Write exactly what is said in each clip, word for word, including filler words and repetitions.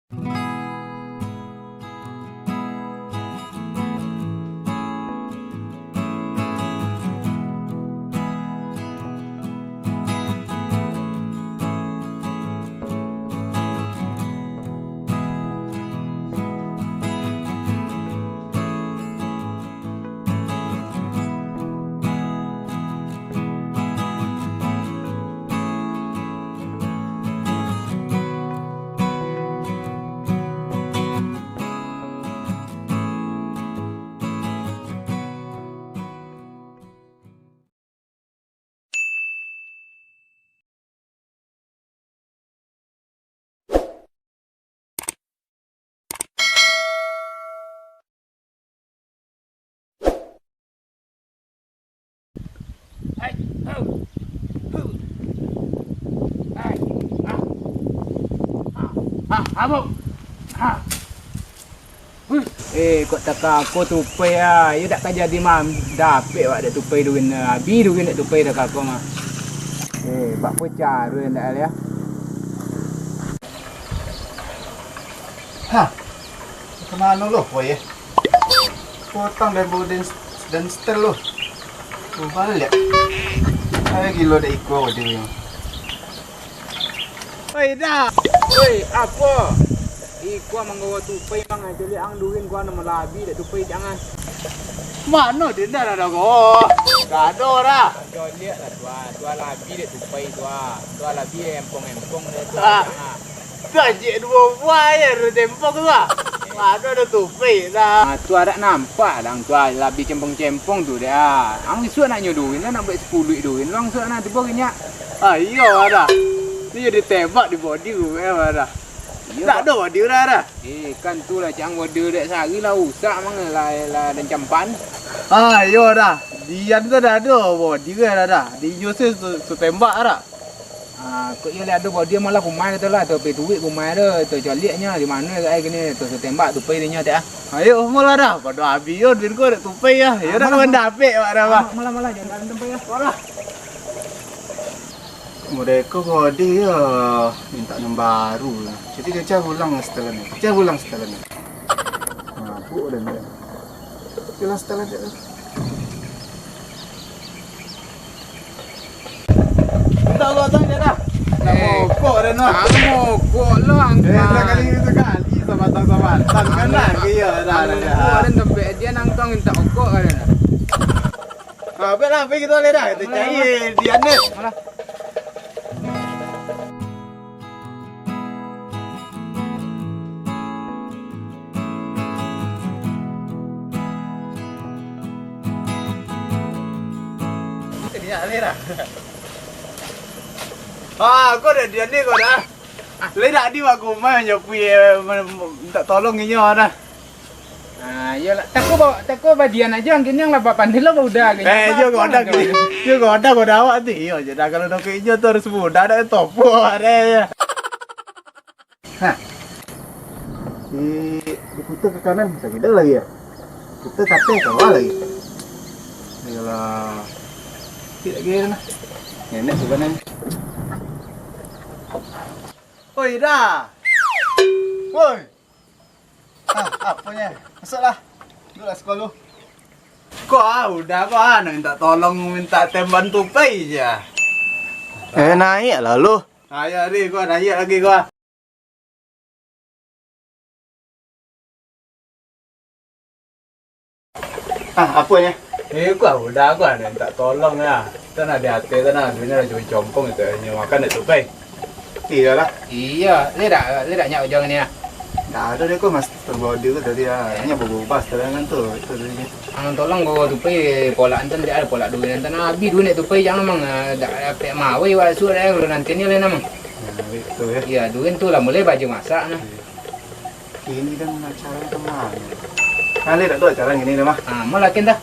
Hai, hau, hu. Hai, ah. Ah, ah, abang. Ah. Huh. Eh, kok takako tupai ah. Iyo dak ka jadi mah. Dapek wak dek tupai duit nah. Abih duit dek tupai takako mah. Eh, bak po caro ndak alih ah. Hah. Kamano lo, boy, eh? Potang dan bau dan, dan setel lo. Oh, baliak. Ai, gilo dek iko deh. Oi, dah. Oi, apo? Iko manggawa tupai mang aja liak ang durin ko anu malabi dek tupai jangan. Mano denda dah ko? Gak ado dah. Ajo liak lah tua, tua labi dek tupai tua. Tua labi empong-empong dek tua. Ah. Jangan. Gajik duo buah aja, ado tempok tu lah. Mano ado tupai dah. Ah, tu arak nampak dang tu ah, labi cempong-cempong tu deh ah. Ang isuak nak nyo durin lah, nak buek sapuluah durin lah ang isuak nak tibo ginyak. Ah, iyo dah. Tu jadi tembak di body ku, eh, dah. Iyo, tak ado body dah, dah. Eh, kan tu lah cang body dek sehari lah rusak mang lah, lah dan campan. Ah, iyo dah. Dian tu dah ado body dah, dah. Di inyo se su, su tembak dah. Ah, kok iyo lah ado body malah kumai tu lah, tu pai tuik kumai tu, tu caliaknyo di mano agak ai kini, tu satembak tupai dinyo tak ah. Ayo, malah dah, pado abih yo duit ko dek tupai ah. Yo dah kawan dapek wak dah bah. Malah, malah, jangan dalam tempat ya. Malah. Modeko body yo minta nan baru lah. Jadi kecah ulang setelan ni. Kecah ulang setelan ni. Mabuk dah ni. Kecah ulang setelan ni. Minta Allah tak ada dah. Nak mokok dah, noh. Nak mokok lo, angkang. Eh, dah kali itu kali, sabatang-sabatang kan dah. Iya, dah, dah, dah. Mokok dah, sampai dia nangkang minta okok kan dah. Ah, baiklah, pergi kita boleh dah. Kita cari di Anet. Mana? Ini alih dah. Ah, kau dah dia ni kau dah. Lai dak di wak kumai nyo kui, eh, minta tolong inyo dah. Ah, iyolah. Tako ba-, tako badian ajo, angkinnyo lah bapandai lo bauda. Eh, iyo goda gini. Iyo goda, goda awak tu. Iyo je dah, kalau nongko inyo tu harus mudah dak topo ado. Ha. Di, diputar ke kanan, sakit lagi ya. Putar kanan, kawa lagi. Iyolah. Sakit lagi ya, nah. Nenek sebenarnya. Oi, dah. Woi. Ah, aponyo? Masuklah. Duduklah sekolah. Kau ah, udah kau ah, nak minta tolong, minta temban tupai je. Eh, naik lah lu. Ayo, Ri, kau naik lagi kau. Ah, aponyo? Eh, kau udah, kau nak minta tolong lah. Kita nak di ateh tu nah, duitnyo lah cuma compong tu, nyo makan dak tupai. Iyolah. Iyo, lai dak, lai dak nyak ujuang ni ah. Dak ado deh, kau mas terbodi tu tadi ah. Hanya berubah setelah kan tu, itu tadi. Ang tolong kau tupai polak antan, dak ado polak duit antan. Habis duit nak tupai jangan mang, ah, dak dapek mawai wak suah dah, kalau nanti ni lain mang. Nah, itu ya. Iya, duit tu lah mulai baju masak nah. Iya. Ini kan acara teman. Nah, lai dak tu acara ini dah mah. Ah, mau lakin dah.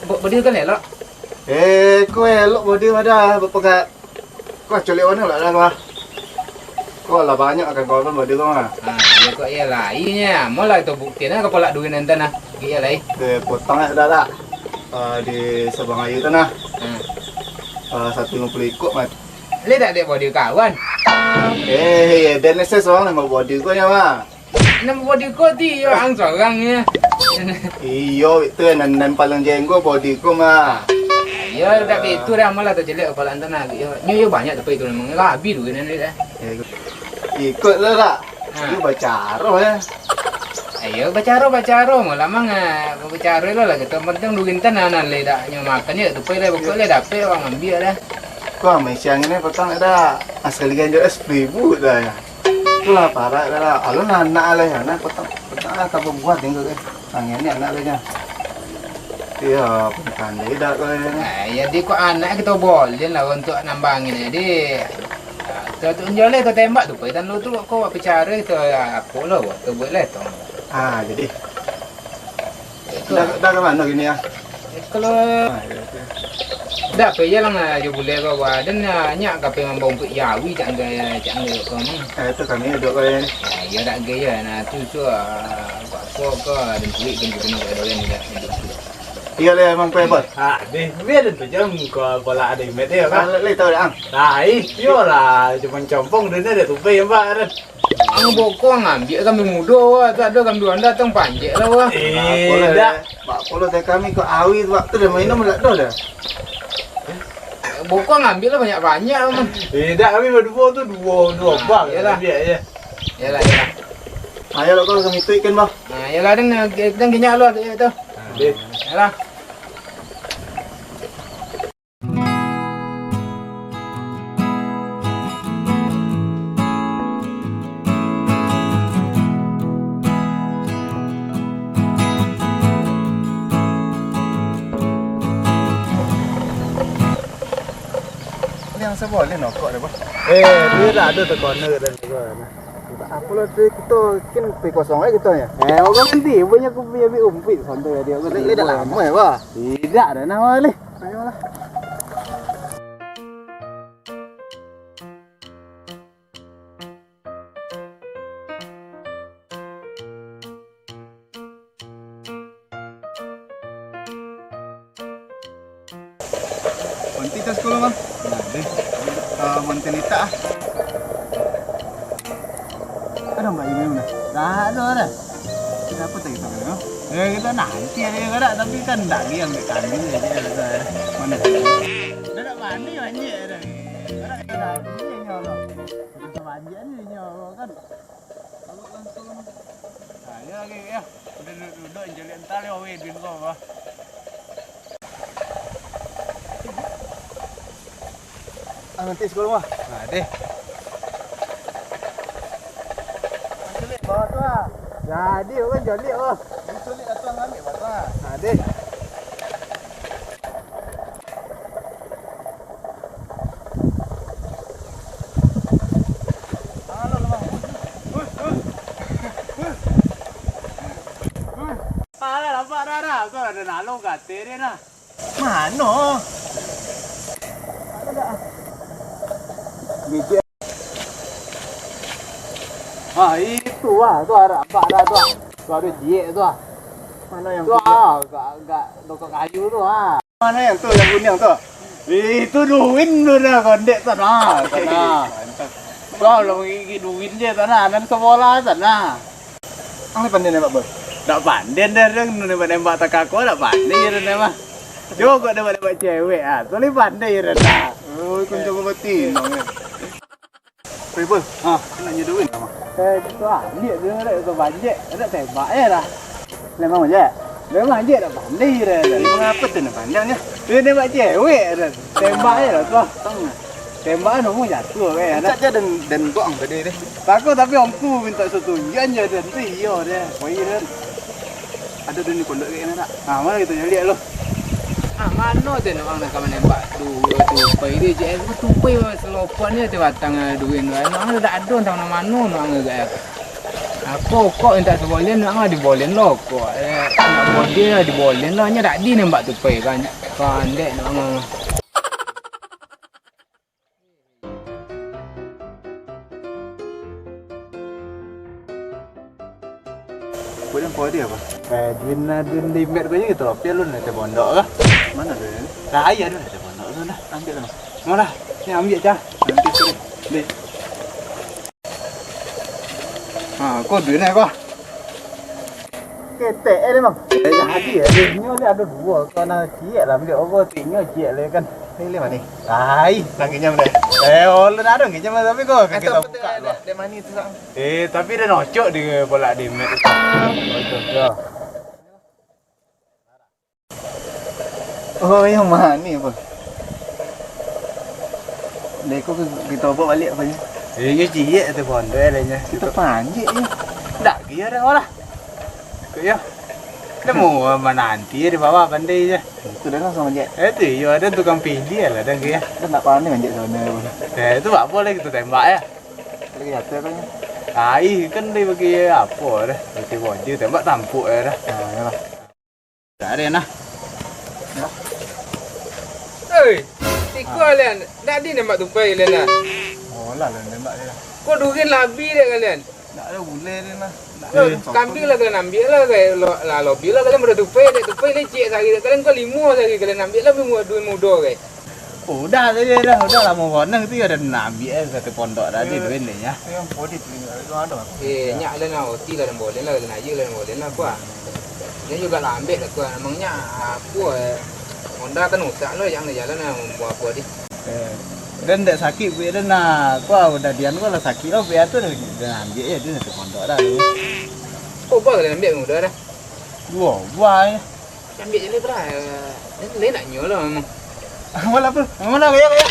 Bo-, bodi kan elok. Eh, kau elok bodi mah dah, bapegak. Kau colek warna lah dah mah. Kau lah banyak akan kawan bodi kau mah. Ah, iya kok iya lah. Iya, mau lah tu bukti nah kepala duit nanti nah. Iya lah. Eh, potong dah dah. Ah, di Sabang Ayu tu nah. Hmm. Ah, satu lima puluh ikut mah. Lai dak dek bodi kawan. Eh, dan ese sorang namo body ko nyo, mah. Namo body ko ti, yo, ang sorang, yo. Iyo, itu nan, nan paling jenggo body ko, mah. Yo, tapi itu dah malah terjelek kepala anta nah. Yo, nyo, yo banyak tapi itu memang lah habis duit nan dah. Ikut lah, dak? Ha. Itu bacaro, ya. Ayo, bacaro, bacaro. Malah mang, ah, bacaro lo lah. Kita penting duit anta nah, nah, le dak nyo makan je, tupai lah, pokok le dapek urang ambiak dah. Kau amai siang ini petang ada asal ganjil es seribu dah ya. Itulah parak dah lah. Alun anak lah ya, anak petang, petang lah tak berbuat tinggal eh. Tangan ni anak lah ya. Iya, pandai dah kau ini. Nah, ya di kau anak kita boleh lah untuk nambangin ya di. Nah, tu tu jual tu tembak tu, pai tanu tu kau bicara tu ya, apa lah buat tu buat lah tu. Ah, jadi Dah, dah ka mano kini ah? Kalau dah pai je lah jo bulek ko, wah. Dan nyo nyo ka pai mambao umpuik jawi cak angga, cak angga ko mah. Eh, tu kami duduk ko ni. Nah, iyo dak gaya. Nah, tu tu ah, buat apa ko dan duit kan kita nak doyan dak. Iyo lah emang pai bos. Ah, deh, biar tu jam ko bola ada imet dia kan. Ah, lai tahu dah ang. Lai, iyo lah, cuma compong dunia dah tupai ya, Pak. Ang bokong ambiak kami mudo, tu ado kami duo anda tong panjek lah wah. Eh, dak. Bak polo teh kami ko awi tu waktu dah mainan melak dah dah. Bokong ambiak lah banyak-banyak mah. Eh, dak kami berdua tu dua dua bang. Iyalah. Ambiak ya. Iyalah, iyalah. Ayo lah kau kami tuikan bah. Nah, iyalah dan dan genyak lu tu. Deh. Iyalah. Ni yang saboleh nokok deh, Bah. Eh, dia dah ada tekono dan juga. Apo lah tu kito kin pi kosong ai kito nyo. Eh, urang sendiri banyak ku punya bi umpik santai dia. Lai dah lamo ya, Bah? Tidak ada nama leh. Ayolah. Manti tas sekolah, Bang. Nah, deh. Ah, manti litak ah. Ada Mbak Ina mana? Tak ada dah. Kenapa tak kita kena? Ya kita nanti ada yang ada tapi kan dak yang dekat ni aja dah. Mana? Dah nak mandi banjir dah. Dah nak mandi ni nyolong. Dah mandi ni nyolong kan. Kalau langsung. Nah, ya lagi ya. Udah duduk-duduk jadi entar ya weh din kau bah. Ah, nanti sekolah mah. Nah, deh. Culik bawah tu ah. Jadi orang culik oh. Culik atau ngambil bawah tu ah. Nah, deh. Alah, nampak dah, dah. Tu ada nalong kata dia nah. Mano? Ah, itu ah, tu arah abak dah tu ah. Tu ada ciek tu ah. Mano yang tu ah, agak, agak dokok kayu tu ah. Mano yang tu, yang kuniang tu? Itu duin tu dah, kondek tu nah, sana. Mantap. Tu lah mangigik duin je sana, nan sekolah sana. Ang pandai nembak, Bang? Dak pandai dah, Reng. Nembak-nembak takako dak pandai dah, mah. Cubo kok nembak-nembak cewek ah. Tu lai pandai dah. Oh, ikun cubo batinang ya. Oi, Bang. Ha, nak nyo duit lah, Bang. Eh, tu ah, dia dia dah tu banjek, dah tembak je dah. Memang je. Memang je dah pandai dah. Mengapa tu nak pandai ni? Dia nembak cewek dah. Tembak je dah tu. Tang. Tembak anu jatuh kan. Minta dia dan dan buang tadi deh. Takut tapi ongku minta setunjuan je dan tu iyo deh. Koi dan. Ada duit ni pondok kayak gini tak? Ah, mana kita cari lo? Ah, mano tu nak urang nak ka manembak duo tupai dia je. Aku tupai selopan dia tu batang duit tu. Nak urang tak ada entah mano-mano nak urang agak. Aku kok minta seboleh nak urang diboleh lo kok. Eh, nak boleh lah diboleh lah. Nya tak di nembak tupai kan. Pandai nak urang. Bulan kau dia apa? Eh, duit na duit di mat kau ni kita opil lu nanti pondok kah? Mana duit ni? Lah, ayah duit nanti pondok tu nah. Ambil lah. Malah, ni ambil cah. Nanti suruh. Deh. Ha, ko duit nyo ko. Ketek eh, Bang. Eh, jadi eh. Inyo ni ado duo. Ko nak ciek lah, ambiak ogo, inyo ciek lah kan. Ni lima ni. Ai, nak kinyam deh. Eh, ulun ado kinyam tapi ko kita buka dulu. Dek mani tu, Bang. Eh, tapi dah nocok di bolak di mek tu. Nocok, yo. Oh, yang mani apa? Dek ko kita bawa balik apa ni? Eh, inyo ciek tu pondok eh, lainnya. Kita panjek je. Ndak kira dah lah. Kok yo? Dah mau mananti di bawah pandai je. Itu dah langsung manjek. Eh, tu yo, ada tukang pilih lah dah kira. Dah nak pandai manjek sana apa. Eh, itu apa lagi kita tembak ya? Lagi nyata apa ni? Ai, kan dia bagi apa dah? Bagi baju tembak tampuk ya dah. Ah, ya lah. Tak ada nah. Oi, tiko kalian, dak di nembak tupai kalian dah. Oh, lah, lah nembak dia. Kok durin labi dek kalian? Ndak ada gulai dia nah. Ndak ada. Kambing lah kalian ambil lah, kayak lo, lah lobi lah kalian pada tupai, dek tupai ni ciek sehari dek kalian, kok limo sehari kalian ambil lah durin mudo kayak. Udah saja dah, udah lah, mau konang tu ya, dah nak ambil eh, kata pondok tadi tu endeknya. Yang body tu, ada. Eh, nyak lah nak oti lah, dan boleh lah, dan aja lah, dan boleh lah, kuah. Dia juga lambek lah, kuah. Emangnya apa eh? Honda kan usak lo, jangan jalan lah, buat apa di. Eh, dan ndak sakit, buat dan nak, kuah, udah dian kau lah sakit lo, buat tu dah, dah ambil ya, dia kata pondok dah. Kau buah kalian ambil muda dah? Dua buah ya. Ambil je lah, bro. Dia lain nak nyo lah, memang. Malah apa? Malah kaya, kaya.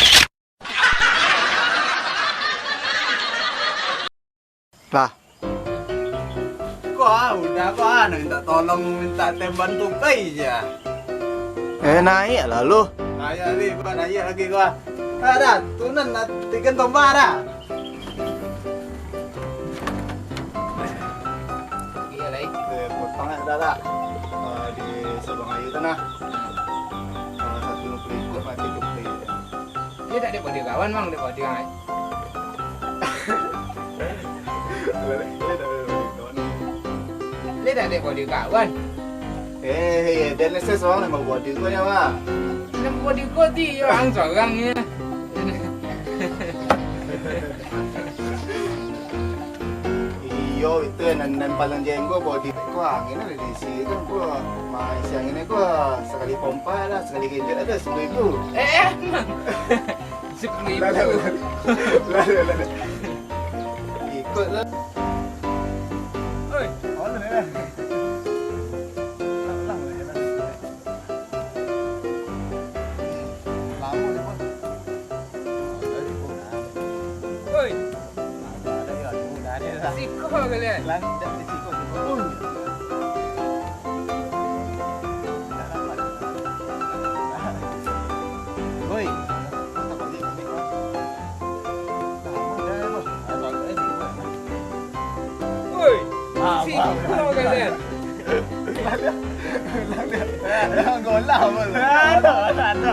Lah. Kau ah, udah kau ah, nak minta tolong, minta temban tupai je. Eh, naik lah lu. Naik lagi, kau naik lagi kau ah. Dah, dah, tunan nak tiga tombak dah. Iya, lai. Eh, potong eh, dah, dah. Ah, di Sabang Ayu tu nah. Ah, satu pengikut mati tu. Dia tak ada body kawan, bang, dia body kawan. Dia tak ada body kawan. Eh, eh, dan saya seorang nama body kau ya, Mak. Nama body kau ti, ya, orang seorang ya. Iyo, itu nan, nan paling jenggo body kau angin ada di sini kan, kau main siang ini kau sekali pompa lah, sekali genjot ada seribu. Eh, eh, emang. Seribu. Lalu, lalu, lalu, lalu. Ikut lah. Oi, mana ni lah? Ulang, ulang, ulang, ulang. Lama ni, Bang. Oi. Ada, ada, ada, ada, ada. Siko kalian. Lang, dah di siko, siko. Oi. Oi. Oi. Ah, siko kalian. Jangan golah, Bang. Ada, ada, ada.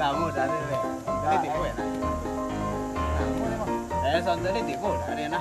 Lamo dah ni, weh. Tadi tipu, eh, nah. Lamo ni, Bang. Eh, santai ni tipu, dah ni, nah.